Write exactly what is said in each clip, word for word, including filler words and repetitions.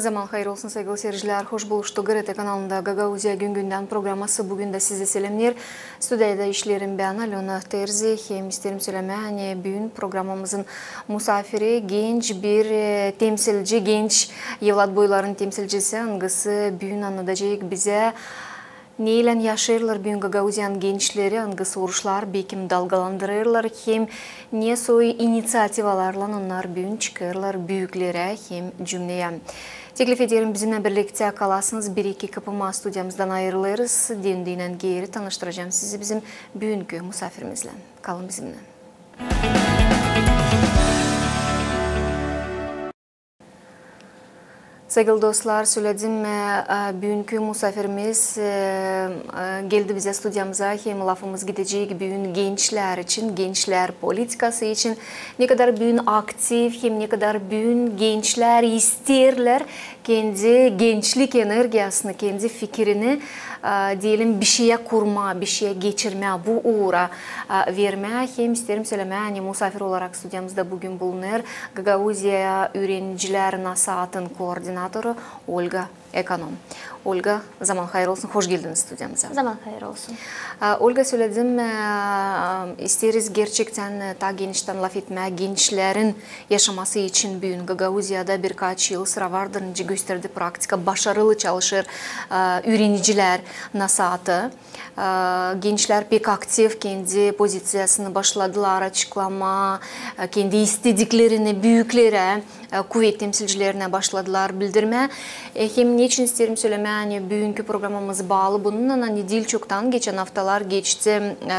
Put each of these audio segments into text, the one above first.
Zaman hayır olsun, saygılı seyircilär. Hoş buluştuk. GRT kanalında "Gagauziya gün-gündän" programası bugün dä sizi selämneer. Studiyada işleerim bän, Alöna Terzi. Hem isteerim sölemää, ani büün programamızın musaafiri genç bir, e, temsilci, genç evlatboyların temsilcisi, angısı büün annadacek bizä, neylän yaşêêrlar büün Gagauziyanın gençleri, angı soruşlar bekim dalgalandırêrlar, hem ne soy iniţiativalarlan onnar büün çıkêrlar büüklärä hem cümneyä. Teklif ederim, bizimnän birliktä kalasınız. Bir-iki kıpırma studiyamızdan ayırılêrız. Dendiyinän geeri tanıştıracam sizi bizim büünkü musaafirimizlän. Kalın bizimnän. Saygılı dostlar, söledim, e, e, büünkü musaafirimiz, e, e, geldi bizä studiyamıza, hem lafımız gidecek büün gençlär için, gençlär politikası için, ne kadar büün aktiv, hem ne kadar büün gençlär isteerlär kendi gençlik energiyasını, kendi fikirini, e, deyelim, bişeyä kurmaa, bişeyä geçirmää, bu uura, e, vermää. Hem isteerim sölemää, ani musaafir olarak studiyamızda büün bulunêr Gagauziya üürenicilär nasaatın koordinatoru Olga Ekonom. Olga, zaman hayır olsun, hoş geldiniz studiyamıza. Zaman hayır olsun. E, Olga, söledim, e, isteeriz gerçektän, e, taa geniştän lafetmää gençlerin yaşaması için büün Gagauziyada birkaç yıl sıra vardır, nicä gösterdi praktika, başarılı çalışêr, e, üürenicilär nasaatı. E, gençlär pek aktiv kendi poziţiyasını başladılar açıklamaa, e, kendi istediklerini büüklärä, e, kuvet temsilcilerinä başladılar bildirmää. E, hem neçin isteerim sölemää, ani büünkü programamız baalı bununnan, ani diil çoktan, geçän aftalar geçti, e,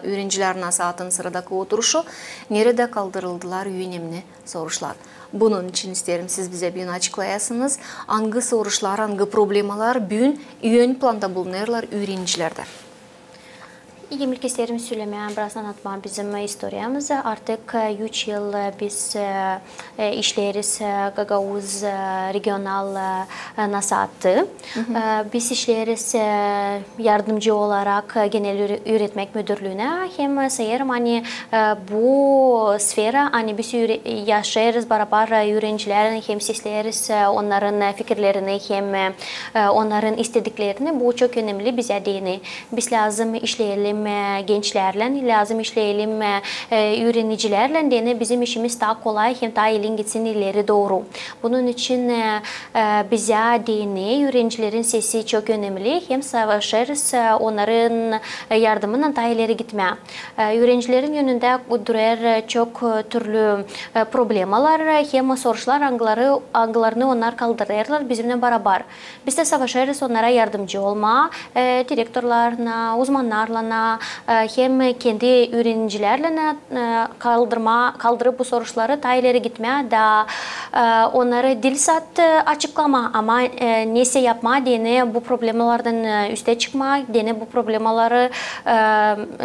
üürenicilär nasaatın sıradakı oturuşu, neredä kaldırıldılar önemli soruşlar. Bunun için isteerim, siz bizä büün açıklayasınız, angı soruşlar, angı problemalar büün ön planda bulunêrlar üürenicilerdä. Hem ilk isteerim sölemää, biraz annatmaa bizim istoriyamızı. Artık, e, üç yıl, e, biz, e, e, işleeriz, e, Gagauz, e, regional, e, e, nasaatta. E, biz işleeriz, e, yardımcı olarak, e, genel üre-, üüretmek müdürlüünä. Hem, e, sayêrım, ani, e, bu sfera, ani biz üre-, yaşêêrız barabar, e, üürenicilärlän hem sesleeriz, e, onnarın, e, fikirlerini hem, e, e, onnarın istediklerini, bu çok önemli bizä deyni. Biz lääzım işleyelim, e, gençlärlän, lääzım işleyelim, e, e, üürenicilärlän, deyni bizim işimiz taa kolay hem taa ilin gitsin ileri dooru. Bunun için, e, e, bizä deyni üürenicilerin sesi çok önemli, hem savaşêrız, e, onnarın, e, yardımınnan taa ileri gitmää. E, üürenicilerin önündä durêr, e, çok, e, türlü, e, problemalar, e, hem soruşlar, angıları, angılarını onnar kaldırêrlar bizimnän barabar. Biz dä savaşêrız onnara yardımcı olmaa, e, direktorlarına, uzmannarlan, e, hem kendi üürenicilärlän, e, kaldırmaa, kaldırıp bu soruşları taa ileri gitmää da, e, onnarı diil sade açıklamaa, ama, e, nesä yapmaa deyni bu problemalardan, e, üstä çıkmaa, deyni bu problemaları, e,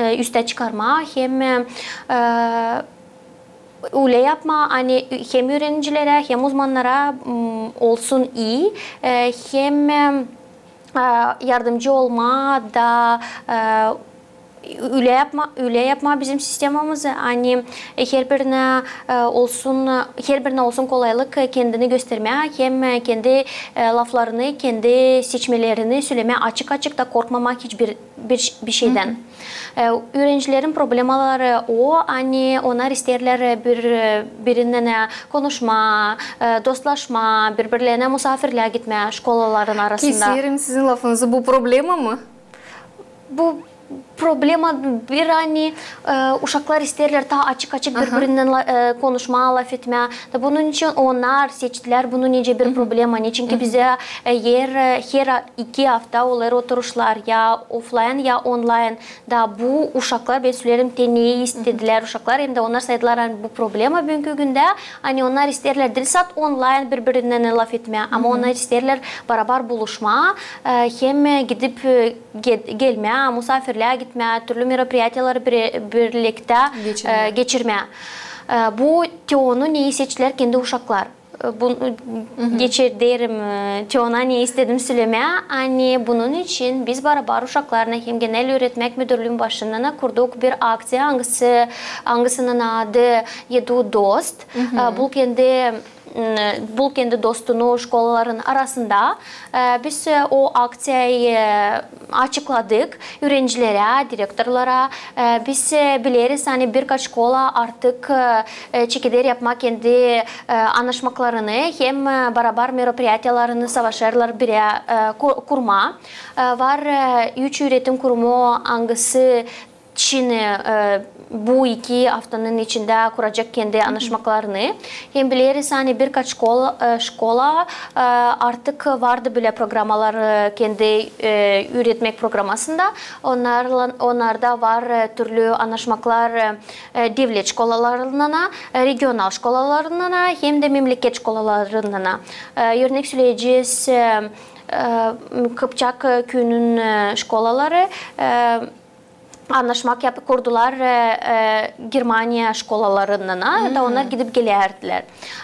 e, üstä çıkarmaa hem, e, ölä yapmaa, ani hem üürenicilerä, hem uzmannara, m, olsun ii, e, hem, e, e, yardımcı olmaa da, e, ölä yapmaa, ölä yapmaa bizim sistemamızı, ani, e, herbirinä, e, olsun, herbirinä olsun kolaylık, e, kendini göstermää hem, e, kendi, e, laflarını, kendi seçmelerini sölemää açık-açık da korkmamaa hiçbir bir, bir şeydän. E, üürenicilerin problemaları o, ani onnar isteerlär, e, bir, e, birinnän, e, konuşmaa, e, dostlaşmaa, biri-birlerinä musaafirlää gitmää şkolaların arasında. Keserim sizin lafınızı, bu problema mı? Bu problema bir, ani, e, uşaklar isteerlär taa açık-açık biri-birinnän la-, e, konuşmaa, lafetmää. Da bunun için onnar seçtilär bunu nicä bir problema. Neçinki bizä, e, her, e, her iki afta olêr oturuşlar, ya oflayn, ya onlayn. Da bu uşaklar, bän söleerim, te neyi istedilär uşaklar, hem dä onnar saydılar, ani bu problema büünkü gündä, ani onnar isteerlär diil sade onlayn biri-birinnän lafetmää, ama onnar isteerlär barabar buluşmaa, e, hem, e, gidip, e, ge-, gelmää, musaafirlää gitmää, türlü meropiriyatiyaları bire-, birliktä, e, geçirmää. E, bu te onu neyi seçtilär kendi uşaklar. e, bu, geçer deerim, e, çoyuna ne istedim sölemää, ani bunun için biz barabar uşaklarlan hem genel üüretmäk müdürlüün başınnan kurduk bir akţiya, angısı, angısının adı Edu Dost. E, bul kendi, m, bul kendi dostunu şkolaların arasında. E, biz, e, o akţiyayı, e, açıkladık üürencilerä, direktorlara. E, biz, e, bileriz, ani birkaç şkola artık, e, e, çekeder yapmaa kendi, e, annaşmaklarını hem, e, barabar meropiriyatiyalarını savaşêrlar birä, e, ku-, kurmaa. E, var, e, üç üüretim kurumu, angısı şindi, e, bu iki aftanın içindä kuracek kendi annaşmaklarını. Hem bileriz, ani birkaç şkol-, e, şkola, e, artık vardı bölä programalar, e, kendi, e, üüretmäk programasında. Onnarlan, onnarda var, e, türlü annaşmaklar, e, e, devlet şkolalarınnan, e, regional şkolalarınnan hem dä memleket şkolalarınnan. E, örnek söleyecez, e, e, Kıpçak küüyünün, e, şkolaları, e, annaşmak yap-, kurdular, e, e, Germaniya şkolalarınnan, da onnar gidip gelärdilär.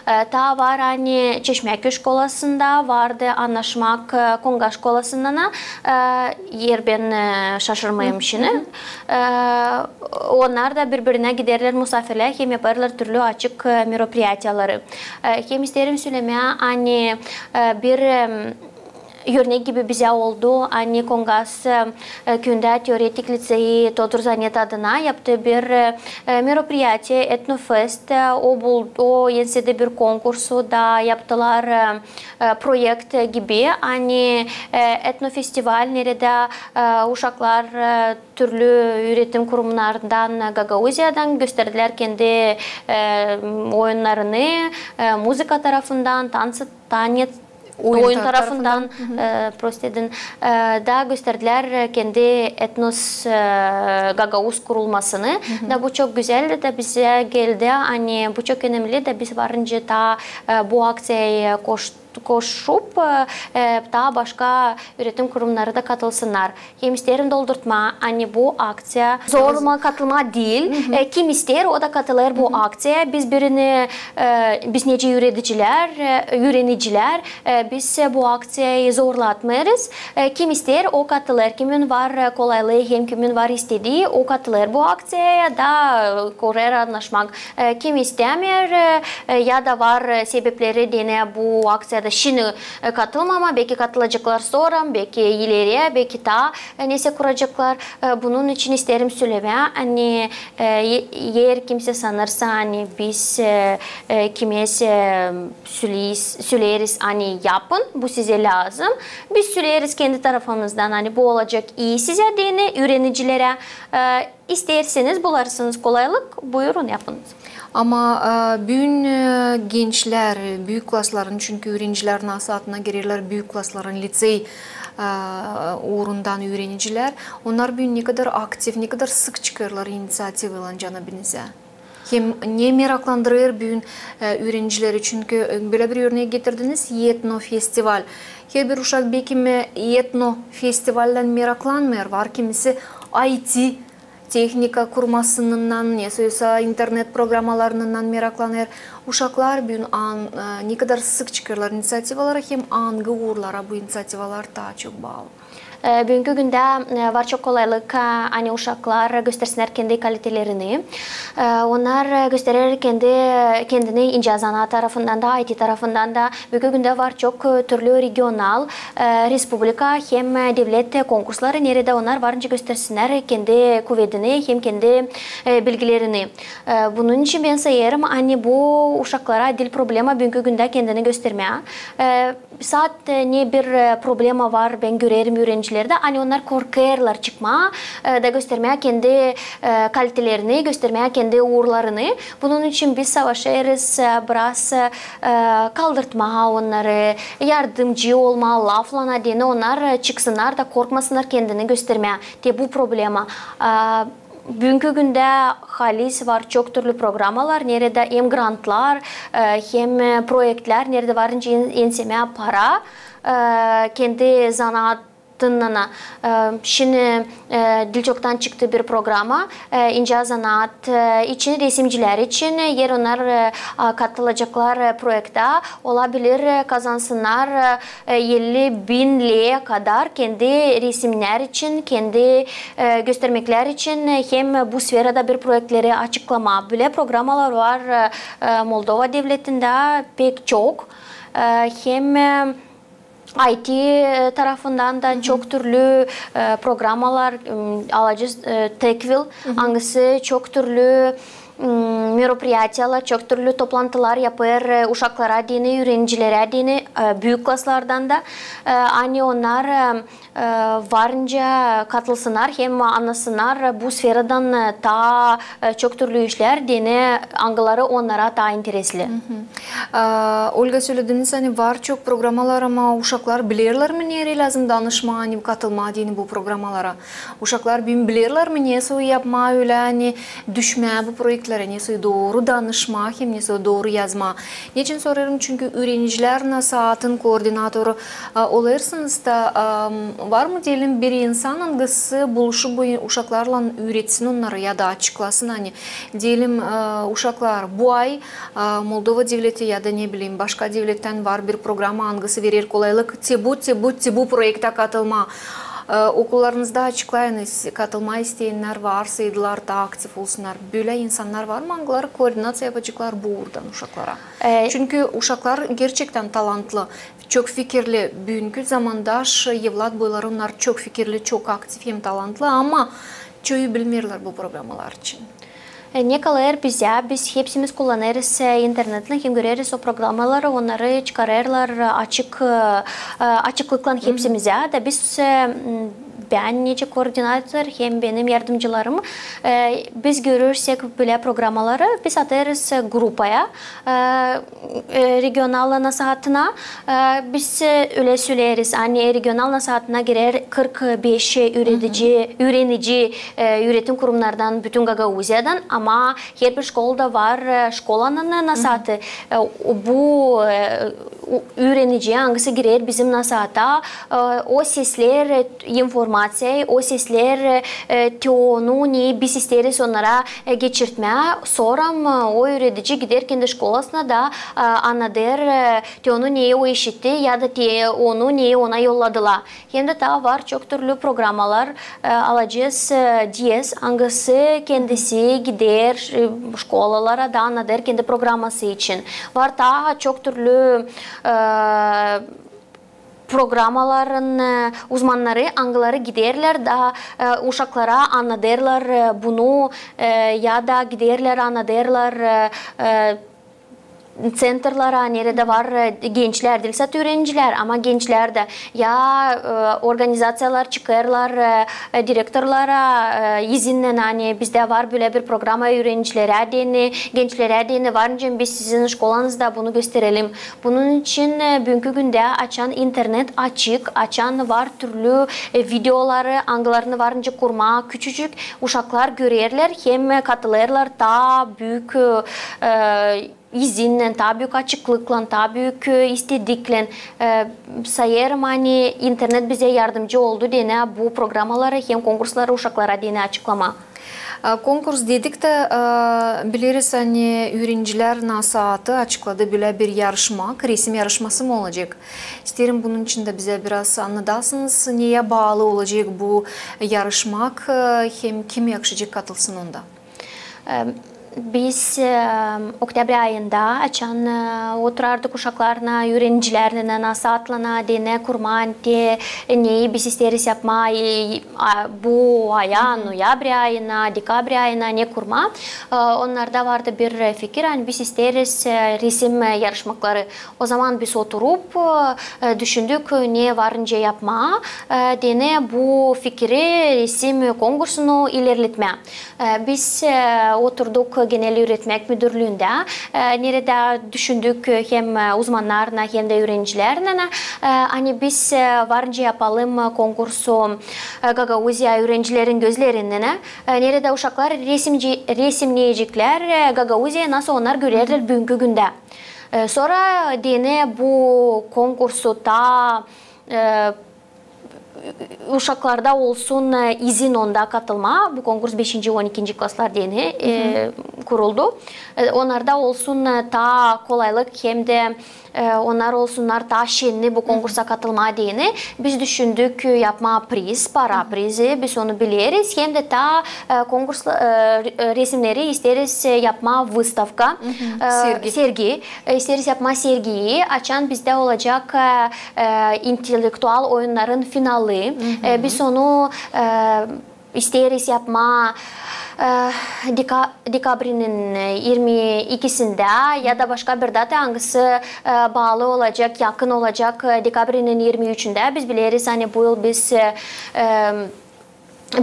E, taa var, ani Çeşmäköy şkolasında vardı annaşmak, e, Kongas şkolasınnan, e, eer bän, e, şaşırmêêrım şindi. E, onnar da biri-birinä giderlär musaafirlää hem yapêrlar türlü açık, e, meropiriyatiyaları. E, hem isteerim sölemää, ani, e, bir, em, örnek gibi bizä oldu, ani Kongas, e, küüyündä teoretik liţeyi Todur Zanet adına yaptı bir, e, e, meropiriyatiya, etnofest, e, o bul-, o ensedi bir konkursu da yaptılar, e, e, proekt gibi, ani, e, etnofestival, neredä, e, uşaklar, e, türlü üüretim kurumnarından, e, Gagauziyadan gösterdilär kendi, e, oyunnarını, e, muzıka tarafından, tans, tanets, oyun tarafından, e, prost edin, e, da gösterdilär kendi etnos, e, gagauz kurulmasını. Da bu çok gözäl da bizä geldi, ani bu çok önemli da biz varınca taa, e, bu akţiyaya koş-, koşup, e, e, taa başka üüretim kurumnarı da katılsınnar. Hem isteerim doldurtmaa, ani bu akţiya zorlama katılmaa diil. E, kim isteer, o da katılêr bu akţiyaya. Biz birini, e, biz nicä üüredicilär, e, üürenicilär, e, biz, e, bu akţiyayı zorlatmêêrız. E, kim isteer, o katılêr. Kimin var, e, kolaylıı hem kimin var istedii, o katılêr bu akţiyaya da, e, körer annaşmak. E, kim istämeer, e, e, ya da var, e, sebepleri deyni bu akţiyada şindi, e, katılmamaa, beki katılaceklar sora, beki ileri, beki taa, e, nesä kuraceklar. E, bunun için isteerim sölemää, ani, e, e-, eer kimsä sanêrsa, ani biz, e, e, kimäsä söleeriz, söleeriz, ani yapın, bu sizä lääzım. Biz söleeriz kendi tarafımızdan, ani bu olacek ii sizä deyni, üürenicilerä, e, İsteerseniz, bularsınız kolaylık, buyurun, yapınız. Ama, e, büün, e, gençlär, büük klasların, çünkü üürencilerin saatına girerlär büük klasların, liţey, e, uurundan üürenicilär, onnar büün ne kadar aktiv, ne kadar sık çıkêrlar iniţiativaylan canabiinizä. Hem ne meraklandırêr büün, e, üürencileri, çünkü, e, bölä bir örnek getirdiniz, etnofestival. Herbir uşak beki etnofestivallän meraklanmêêr, var kimisi I T tehnika kurmasınnan, nesä internet programalarınnan meraklanêr. Uşaklar büün an-, e, ne kadar sık çıkêrlar iniţiativalara hem angı uurlara bu iniţiativalar taa çok baalı? E, büünkü gündä, e, var çok kolaylık, e, ani uşaklar göstersinnär kendi kalitelerini. E, onnar, e, gösterer kendi, kendini incä zanaat tarafından da, I T tarafından da. Büünkü gündä var çok, e, türlü regional, e, respublika hem, e, devlet, e, konkursları, neredä onnar varınca göstersinnär kendi kuvedini hem kendi, e, bilgilerini. E, bunun için bän sayêrım, ani bu uşaklara diil problema büünkü gündä kendini göstermää. E, saat, e, ne bir, e, problema var, bän görerim üürencilerdä, ani onnar korkêrlar çıkmaa, e, da göstermää kendi, e, kalitelerini, göstermää kendi uurlarını. Bunun için biz savaşêrız, e, biraz, e, kaldırtmaa onnarı, yardımcı olmaa, laflanmaa deyni, onnar, e, çıksınnar da korkmasınnar kendini göstermää. Te bu problema. E, büünkü gündä halis var çok türlü programalar, neredä hem grantlar, e, hem, e, proektlär, neredä varınca en-, ensemää para, e, kendi zanaat Tınana. E, şindi, e, Dilçoktan çıktı bir programa, e, incä zanaat, e, için, resimcilär için, e, eer onnar, e, a, katılaceklar, e, proektä, olabilir, e, kazansınnar, e, elli bin leä kadar kendi resimnär için, kendi, e, göstermeklär için, e, hem bu sferada bir proektleri açıklamaa. Bölä programalar var, e, e, Moldova devletindä pek çok, e, hem, e, I T, e, tarafından da çok türlü, e, programalar, m, alacez, e, Tekvil, angısı çok türlü, m, meropriyatiyalar, çok türlü toplantılar yapêr, e, uşaklara deyni, üürencilerä deyni, e, büük klaslardan da, e, ani onnar, e, e, varınca katılsınnar hem annasınnar bu sferadan, e, taa, e, çok türlü işlär deyni, angıları onnara taa interesli. E, Olga, sölediniz, ani var çok programalar, ama uşaklar bilerlär mi, nereyi lääzım danışmaa, ani katılmaa deyni bu programalara? Uşaklar bilerlär mi, nesoy yapmaa ölä, ani düşmää bu proektlerä, nesoy dooru danışmaa hem nesoy dooru yazmaa? Neçin sorêrım? Çünkü üürenicilär nasaatın koordinatoru, e, olêrsınız da, e, var mı, deyelim, bir insan, angısı buluşup bu uşaklarlan üüretsin onnarı ya da açıklasın, ani, deyelim, e, uşaklar, bu ay, e, Moldova devleti ya da, ne bileyim, başka devlettän var bir programa, angısı verer kolaylık te bu, te bu, te bu proektä katılmaa. E, okullarınızda açıklayın, is-, katılmaa isteyännär varsa, taa aktiv olsunnar. Bölä insannar var mı, angıları koordinaţiya yapaceklar bu uurdan uşaklara? E, Çünkü uşaklar gerçektän talantlı, çok fikirli. Büünkü zamanda şu evlat boyları, onnar çok fikirli, çok aktiv hem talantlı, ama çoyu bilmeerlär bu programalar için. E, ne kalêr bizä, biz hepsimiz kullanêrız, e, internetini hem göreriz o programaları, onnarı çıkarêrlar, e, açık, e, e, açıklıklan hepsimizä. Da biz, e, m, bän nicä koordinator hem benim yardımcılarım, e, biz görürsek bölä programaları, biz atêrız, e, grupaya, e, e, regional nasaatına. E, biz, e, ölä söleeriz, ani regional nasaatına girer kırk beş üüretici, üürenici, e, üüretim kurumnarından bütün Gagauziyadan, ama herbir şkolada var, e, şkolanın nasaatı. E, o, bu, e, u-, üürenici, angısı girer bizim nasaata, e, o sesleer, e, informaţiyayı, o sesleer, e, te onu, neyi biz isteeriz onnara, e, geçirtmää. Sora, m, o üüretici gider kendi şkolasına da, e, annadêr, e, te onu, neyi o işitti, ya da te onu, neyi ona yolladılar. Hem dä taa var çok türlü programalar, e, alacez, e, Dies, angısı kendisi gider, e, şkolalara da annadêr kendi programası için. Var taa çok türlü, e, programaların, e, uzmannarı, angıları giderlär da, e, uşaklara annadêrlar, e, bunu, e, ya da giderlär, annadêrlar, e, e, ţentrlara, neredä var, e, gençlär, diil sade üürenicilär, ama gençlär dä, ya, e, organizaţiyalar çıkêrlar, e, e, direktorlara, e, izinnän, ani bizdä var bölä bir programa üürenicilerä deyni, gençlerä deyni, var nicä biz sizin şkolanızda bunu gösterelim. Bunun için, e, büünkü gündä, açan internet açık, açan var türlü, e, videoları, angılarını var nicä kurmaa küçücük, uşaklar görerlär hem katılêrlar taa büük, e, izinnän, taa büük açıklıklan, taa büük, e, istediklän. E, sayêrım, ani internet bizä yardımcı oldu deyni bu programaları hem konkursları uşaklara deyni açıklamaa. E, konkurs dedik dä, e, bileriz, ani üürenicilär nasaatı açıkladı bölä bir yarışmak, resim yarışması mı olacek? İsteerim, bunun için dä bizä biraz annadasınız, neyä baalı olacek bu yarışmak, e, hem kim yakışacek katılsın onda? E, biz, e, oktäbr ayında, açan, e, oturardık uşaklarlan, üürenicilärlän nasaatlana deyni kurmaa, te, neyi biz isteeriz yapmaa, e, a, bu aya, noyabr ayına, dekabr ayına ne kurmaa. E, onnarda vardı bir fikir, ani biz isteeriz, e, resim, e, yarışmakları. Ozaman biz oturup, e, düşündük, ne var nicä yapmaa, e, deyni bu fikiri, resim konkursunu ilerletmää. E, biz, e, oturduk genel üüretmäk müdürlüündä, e, neredä düşündük, e, hem, e, uzmannarlan, hem dä üürenicilärlän, e, ani biz, e, var nicä yapalım, e, konkursu, e, Gagauziya üürencilerin gözlerinnän, e, neredä uşaklar resimci-, resimneyeceklär, e, Gagauziyayı, nasıl onnar görerlär büünkü gündä. E, sora deyni bu konkursu taa, e, uşaklarda olsun, e, izin onda katılmaa. Bu konkurs beşinci, on ikinci klaslar deyni, e, kuruldu. E, onnarda olsun, e, taa kolaylık hem dä, e, onnar olsunnar taa şenni bu konkursa katılmaa deyni. Biz düşündük, e, yapmaa priz, para prizi, biz onu bileriz. Hem dä taa, e, konkurs, e, re-, e, resimneri isteeriz, e, yapmaa vıstavka, e, sergi. E, isteeriz yapmaa sergiyi, açan bizdä olacek, e, e, intellektual oyunnarın finali. E, biz onu, e, isteeriz yapmaa, e, deka-, dekabrinin, e, irmi ikisindä ya da başka bir data, angısı, e, baalı olacek, yakın olacek, e, dekabrinin irmi üçündä. Biz bileriz, ani bu yıl biz, e, e,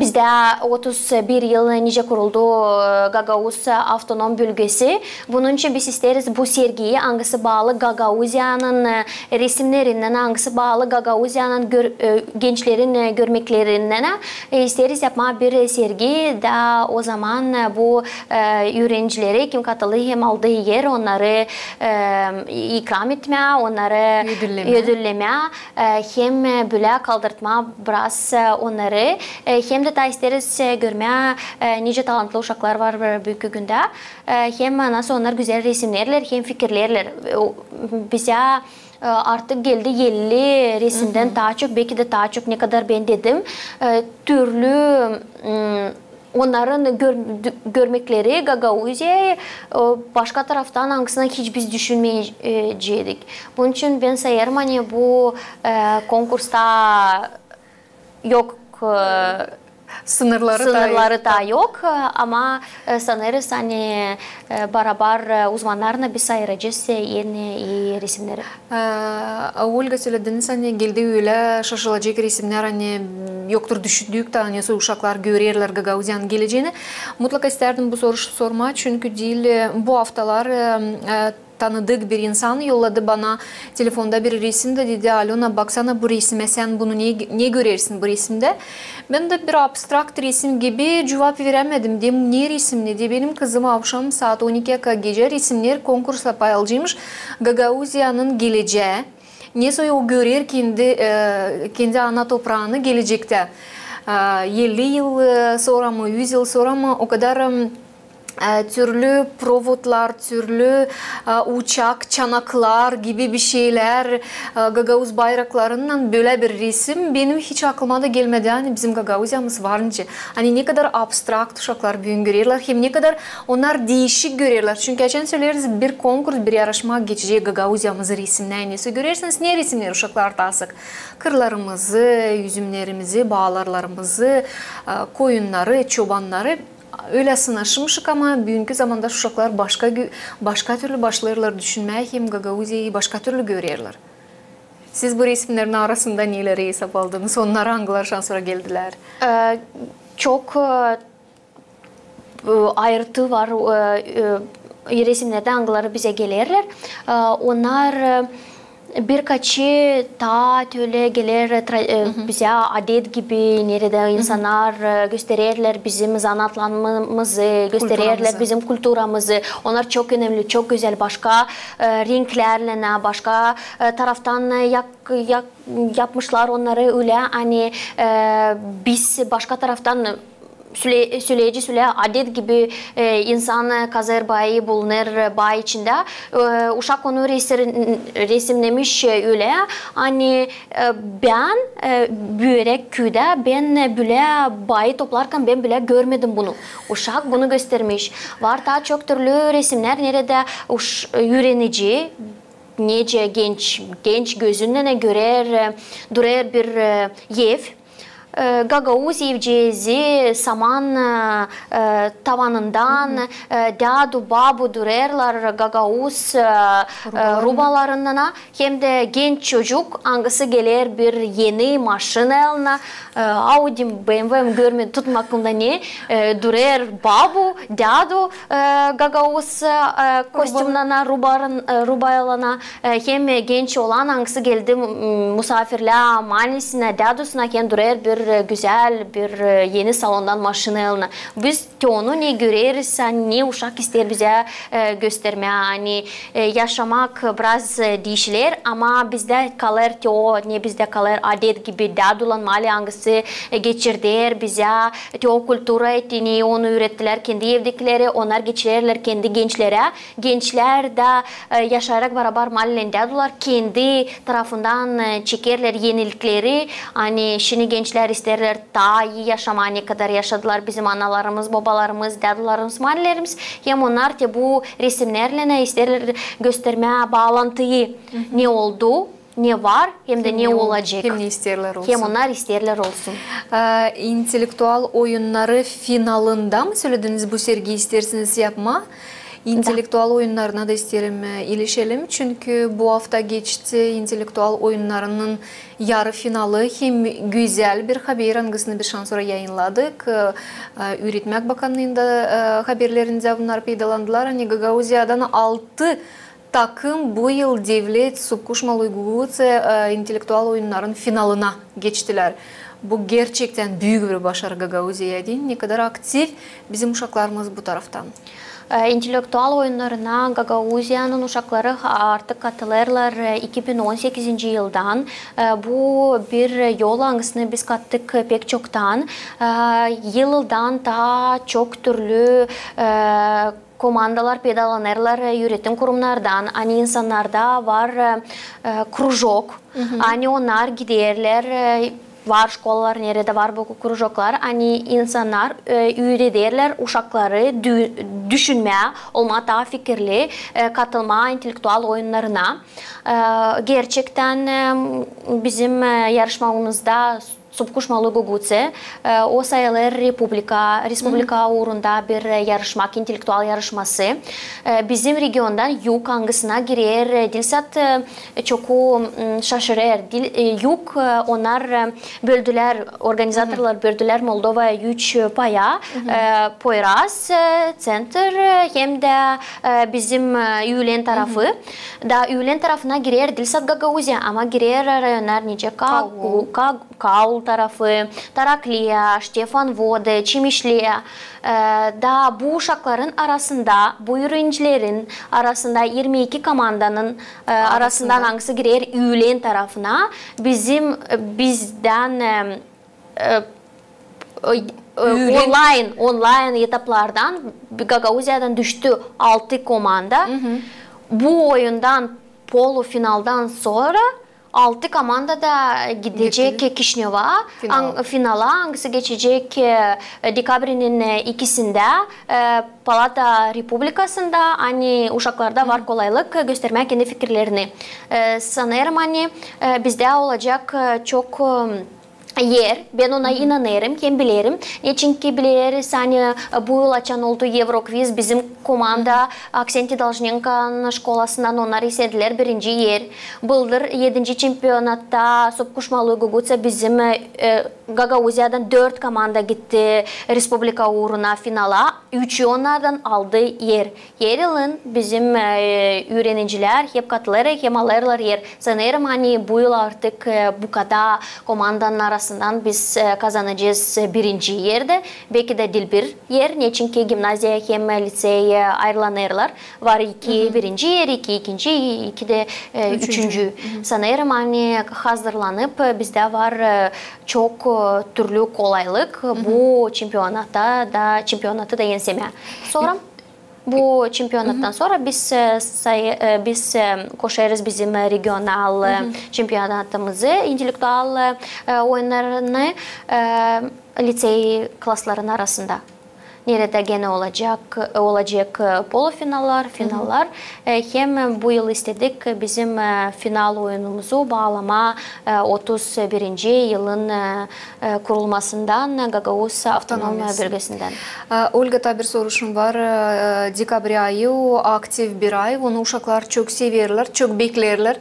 bizdä otuz bir yıl nicä kuruldu, e, Gagauz avtonom bölgesi. Bunun için biz isteeriz bu sergiyi, angısı baalı Gagauziyanın, e, resimnerinnän, angısı baalı Gagauziyanın gör-, e, gençlerin, e, görmeklerinnän, e, isteeriz yapmaa bir sergi, da o zaman, e, bu, e, üürencileri, kim katıldı hem aldı er, onnarı, e, ikram etmää, onnarı ödüllemää, e, hem, e, bölä kaldırtmaa biraz, e, onnarı, e, hem dä taa isteeriz, e, görmää, e, nicä talantlı uşaklar var, e, büünkü gündä. E, hem nasıl onnar gözäl resimnerlär, hem fikirlerlär. E, o, bizä, e, artık geldi elli resimdän taa çok, beki dä taa çok, ne kadar bän dedim. E, türlü, m, onnarın gör-, dü-, görmekleri Gagauziyayı, e, başka taraftan, angısını hiç biz düşünmeyeceydik. Bunun için bän sayêrım, ani bu, e, konkursta yok, e, sınırları taa yok, e, ama, e, sanêrız, ani, e, barabar, e, uzmannarlan biz ayıracez, e, en ii resimneri. E, Olga, sölediniz, ani geldi ölä şaşılacek resimnär, ani yoktur düşündüük taa, ani nasıl uşaklar görerlär Gagauziyanın geleceenä. Mutlaka istäärdim bu soruşu sormaa, çünkü diil, e, bu aftalar, e, e, tanıdık bir insan yolladı bana telefonda bir resim da dedi: "Alöna, baksana bu resime, sän bunu ne, ne görersin bu resimdä?" Bän dä bir abstrakt resim gibi cuvap verämedim. Dedim, ne resim, ne dä benim kızım avşam saat on ikiyä kadar gecä resimner konkursla pay alaceymış. Gagauziyanın gelecää. Nesoy o görer kendi, e, kendi ana topraanı gelecektä. E, elli yıl, e, sora mı, üz yıl sora mı, o kadar, e, e, türlü provodlar, türlü, e, uçak, çanaklar gibi bir şeylär, e, gagauz bayraklarınnan bölä bir resim benim hiç aklıma da gelmedi, ani bizim Gagauziyamız var nicä. Ani ne kadar abstrakt uşaklar büün görerlär, hem ne kadar onnar diişik görerlär. Çünkü açan söleeriz, bir konkurs, bir yarışma geçecek, Gagauziyamızı resimnää, nesoy görersiniz, ne resimner uşaklar taa sık? Kırlarımızı, üzümnerimizi, baalarlarımızı, e, koyunnarı, çobannarı. Ölä sınaşmışık, ama büünkü zamanda uşaklar başka gö-, başka türlü başlêêrlar düşünmää, hem Gagauziyayı başka türlü görerlär. Siz bu resimnerin arasında neleri esap aldınız? Onnar angıları şansora geldilär? E, çok, e, e, ayırtı var, e, e, resimnerdä, angıları bizä gelerlär. E, onnar, e, birkaçı taa tölä geler, e, tra-, e, bizä adet gibi, neredä insannar, e, göstererlär bizim zanaatlarımızı, göstererlär bizim kulturamızı. Onnar çok önemli, çok gözäl, başka, e, renklärlän, başka, e, taraftan, e, yak-, yak-, yapmışlar onnarı ölä, ani, e, biz başka taraftan sölä-, söleyecez, ölä adet gibi, e, insan, e, kazêr baayı, bulunêr, e, baayın içindä. E, uşak onu resim-, resimnemiş, e, ölä, ani, e, bän, e, büüyerek küüdä, bän, e, bölä baayı toplarkan bän bölä görmedim bunu. Uşak bunu göstermiş. Var taa çok türlü resimnär, neredä uş-, üürenici, nicä genç, genç gözünnän görer, e, durêr bir, e, ev, e, gagauz evceezi saman, e, e, tavanından, e, dädu, babu durêrlar gagauz, e, e, rubalarınnan, hem dä genç çocuk, angısı geler bir eni maşina elnä, e, Audi, B M W, görmedim, tutmadım aklımda ne, e, durêr babu, dädu, e, gagauz, e, kostümnän, rubarın, e, rubaylan, e, hem genç oolan, angısı geldi, m-, musaafirlää manisinä, dädusuna, hem durêr bir e, gözäl bir, e, eni salondan maşina alına. Biz te onu ne göreriz, ani ne uşak isteer bizä, e, göstermää, ani, e, yaşamak biraz, e, diişiler, ama bizdä kalêr te o, ne bizdä kalêr adet gibi, dädulan maali angısı, e, geçirder bizä te o kultura, te ne onu üürettilär kendi evdekileri, onnar geçirerlär kendi gençlerä. Gençlär dä, e, yaşayarak barabar maalilerin dädular kendi tarafından, e, çekerlär enilikleri. Ani şindi gençlär isteerlär taa ii yaşamaa, ne kadar yaşadılar bizim analarımız, bobalarımız, dädularımız, maalilerimiz. Hem onnar te bu resimnärlän isteerlär göstermää baalantıyı, ne oldu, ne var, hem dä ne olacek. Hem ne isteerlär olsun. Hem onnar isteerlär olsun. E, intellektual oyunnarı finalında mı sölediniz, bu sergi isteersiniz yapmaa? Da. İntellektual oyunnarına da isteerim, e, ilişelim, çünkü bu afta geçti intellektual oyunnarının yarı finalı. Hem gözäl bir haber, angısını bir şans sora yayınnadık. E, e, Üüretmäk bakannıında, e, haberlerindä bunnar peydalandılar, ani Gagauziyadan altı takım bu yıl Devlet Subkuşmalı Guguce, e, intellektual oyunnarın finalına geçtilär. Bu gerçektän büük bir başarı Gagauziya deyni, ne kadar aktiv bizim uşaklarımız bu taraftan. E, intellektual oyunnarına Gagauziyanın uşakları artık katılêrlar, e, iki bin on sekizinci yıldan. E, bu bir yol, angısını biz kattık pek çoktan. E, yıldan taa çok türlü, e, komandalar peydalanêrlar, e, üüretim kurumnardan, ani insannarda var, e, e, krujok, ani onnar giderlär, e, var şkolalar, neredä var bu krujoklar, ani insannar, e, üürederlär uşakları dü-, düşünmää, olmaa taa fikirli, e, katılmaa intellektual oyunnarına. E, gerçektän, e, bizim, e, yarışmamızda Subkuşmalı Guguce, e, o sayılêr republika, respublika uurunda bir, e, yarışmak, intellektual yarışması. E, bizim regiondan Yug, angısına girer, e, diil sade, e, çoku, m, şaşırêr. Diil, e, Yug, e, onnar, e, böldülär, organizatorlar böldülär Moldovayı üç, e, paya. E, Poyraz, e, Centr, e, hem dä, e, bizim, e, üülen tarafı. Da üülen tarafına girer diil sade Gagauziya, ama girer rayonnar nicä Ka-, Kaul. Ka-, Kaul tarafı, Tarakliya, Ştefan Vode, Çimişliya. E, da bu uşakların arasında, bu üürenicilerin arasında irmi iki komandanın, e, arasından angısı girer üülen tarafına. Bizim, e, bizdän, e, e, e, onlayn, onlayn etaplardan Gagauziyadan düştü altı komanda. Bu oyundan, polufinaldan sora altı komanda da gidecek Kişinöva, finala, angısı geçecek, e, dekabrinin, e, ikisindä, e, Palata Republikasında, ani uşaklarda var kolaylık göstermää kendi fikirlerini. E, sanêrım, ani, e, bizdä olacek, e, çok, e, er, bän ona inanêrım hem bilerim. Neçinki bileriz, ani, e, bu yıl açan oldu Evrokviz, bizim komanda Aksenti Dolžnenkonun şkolasından onnar istedilär birinci er. Bıldır edinci çempionatta Subkuşmalı Guguce bizim, e, e, Gagauziyadan dört komanda gitti respublika uuruna finala. Üçü onnardan aldı er. Er yılın bizim, e, üürenicilär hep katılêr, hem alêrlar er. Sanêrım, ani bu yıl artık, e, bu kadar komandanın arasından biz, e, kazanacez birinci erdä. Beki dä diil bir er, neçinki gimnaziya hem lisey, e, ayırlanêrlar. Var iki birinci er, iki ikinci, iki dä, e, üçüncü. Sanêrım, ani hazırlanıp, e, bizdä var, e, çok, e, türlü kolaylık bu çempionata da, çempionatı da ensemää. Sora bu çempionattan sora biz, e, say-, e, biz, e, koşêrız bizim, e, regional, e, çempionatımızı, intellektual, e, oyunnarını, e, lisey klasların arasında. Neredä genä olacek, olacek, e, polufinallar, finallar. E, hem bu yıl istedik bizim, e, final oyunumuzu baalamaa, e, otuz birinci yılın, e, e, kurulmasından, e, Gagauz Avtonom Bölgesindän. E, Olga, taa bir soruşum var. E, dekabr ayı o aktiv bir ay, onu uşaklar çok severlär, çok beklerlär.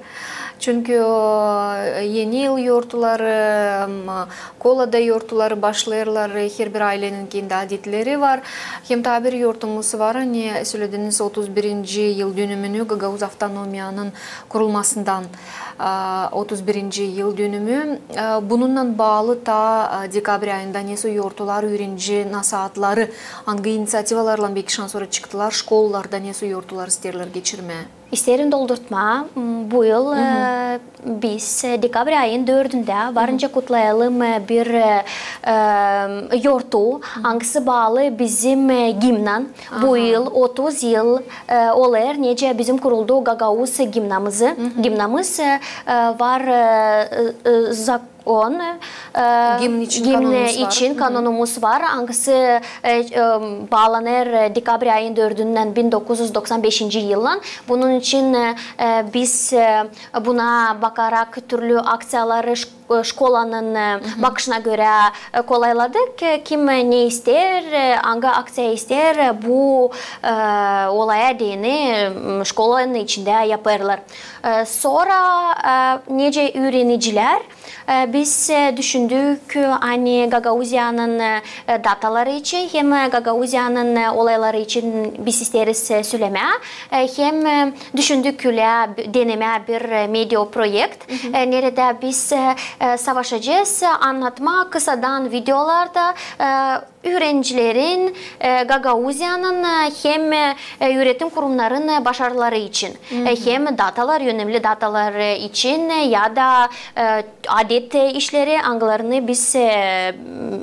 Çünkü, e, Eni yıl yortuları, m, Kolada yortuları başlêêrlar, e, herbir aylenin kendi adetleri var. Hem taa bir yortumuz var, ani sölediniz otuz birinci yıl dönümünü Gagauz avtonomiyanın kurulmasından, a, otuz birinci yıl dönümü. E, bununnan baalı taa, e, dekabr ayında nesoy yortular üürenci nasaatları, angı iniţiativalarlan beki şansora çıktılar, şkolalarda nesoy yortular isteerlär geçirmää? İsteerim doldurtmaa, m, bu yıl, e, biz, e, dekabr ayın dördündä varınca kutlayalım, e, bir, e, e, yortu, angısı baalı bizim, e, gimnan. Bu yıl otuz yıl, e, olêr, nicä bizim kuruldu gagauz gimnamızı. Gimnamız, e, e, var, e, e, e, zak- on, e, gimn için kanonumuz var, angısı, e, e, baalanêr, e, dekabr ayın dördündän bin dokuz üz doksan beşinci yıllan. Bunun için, e, e, biz, e, buna bakarak türlü akţiyaları ş-, e, şkolanın, e, bakışına görä, e, kolayladık. E, kim, e, ne isteer, e, angı akţiya isteer, e, bu, e, olaya deyni, m, şkolanın içindä yapêrlar. E, sora, e, nicä üürenicilär, e, biz, e, düşündük, e, ani Gagauziyanın, e, e, dataları için hem, e, Gagauziyanın, e, olayları için biz isteeriz, e, sölemää, e, hem, e, düşündük külä b-, denemää bir, e, media proekt, e, neredä biz, e, e, savaşacez, e, annatmaa kısadan videolarda, e, üürenicilerin, e, Gagauziyanın, e, hem, e, üüretim kurumnarın, e, başarıları için, e, hem datalar, önemli datalar, e, için, e, ya da, e, adet, e, işleri, angılarını biz, e,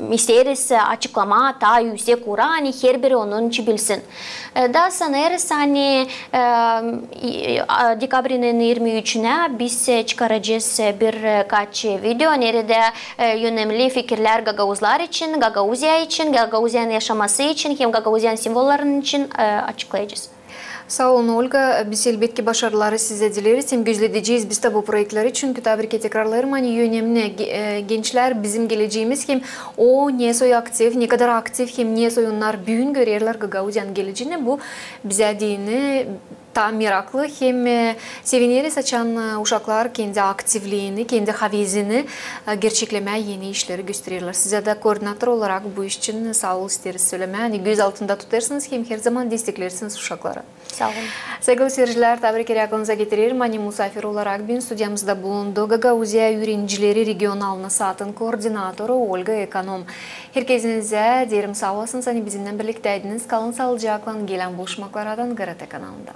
m, isteeriz, e, açıklamaa taa üüsek uura, ani herbiri onun için bilsin. E, da sanêrız, ani, e, i-, a, dekabrinin irmi üçünä biz, e, çıkaracez, e, bir, e, kaç video, neredä, e, önemli fikirlär gagauzlar için, Gagauziya için, Gagauziyanın yaşaması için hem Gagauziyanın simvollarının için, e, açıklayacez. Saa olun, Olga. Biz, elbetki, başarıları sizä dileriz hem gözledecez biz tä bu proektleri, çünkü taa bir kerä tekrarlêêrım, ani önemli ge-, e, gençlär bizim geleceemiz hem o nesoy aktiv, ne kadar aktiv hem nesoy onnar büün görerlär Gagauziyanın geleceeni, bu bizä deyni taa meraklı hem, e, sevineriz, açan, e, uşaklar kendi aktivliini, kendi havezini, e, gerçeklemää, eni işleri göstererlär. Sizä dä koordinator olarak bu iş için saa ol isteeriz sölemää, ani göz altında tutêrsınız hem herzaman destekleersiniz uşakları. Saa olun. Saygılı seyircilär, taa bir kerä aklınıza getirerim, ani musaafir olarak büün studiyamızda bulundu Gagauziya üürenicileri regional nasaatın koordinatoru Olga Ekonom. Herkezinizä deerim saa olasınız, ani bizimnän birliktäydiniz. Kalın saalıcaklan, gelän buluşmaklardan GRT kanalında.